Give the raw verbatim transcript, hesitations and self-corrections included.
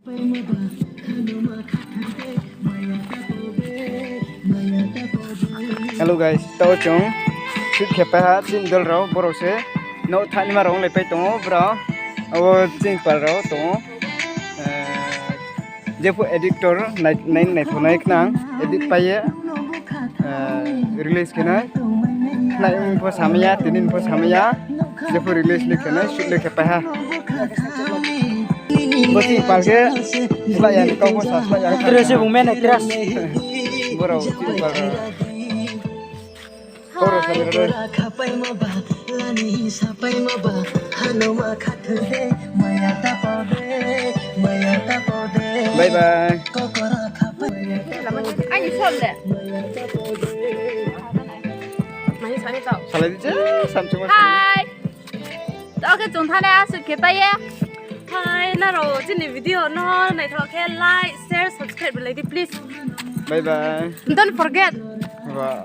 Hello guys, tao chung shoot khe pai ha, chini dol rao, brao se nouh thanima rao onglai pai tong ou, brao. Abo chini pal rao tong ou. Eh, jepho editor nai, nai, naithaonai khnang, edit pai ye, eh, release khe nai. Khnai pho samai ya, tini pho samai ya. Jepho release le khe nai, shoot le khe pai ha. Bo chini pal khe, slái ya ni kau bo sa, slái ya ni kau. Actress se bung main actress. Brao chini pal rao. Kau rao sa rao. Bye bye. Aini som de. Salai di je, samsung ma salai. Hi. Tao khe chung thanai asuh khe pai ye. Hi, nrao chini video no naithaoh khe like, share, subscribe rilai di, please. Bye bye. Don't forget. Bye.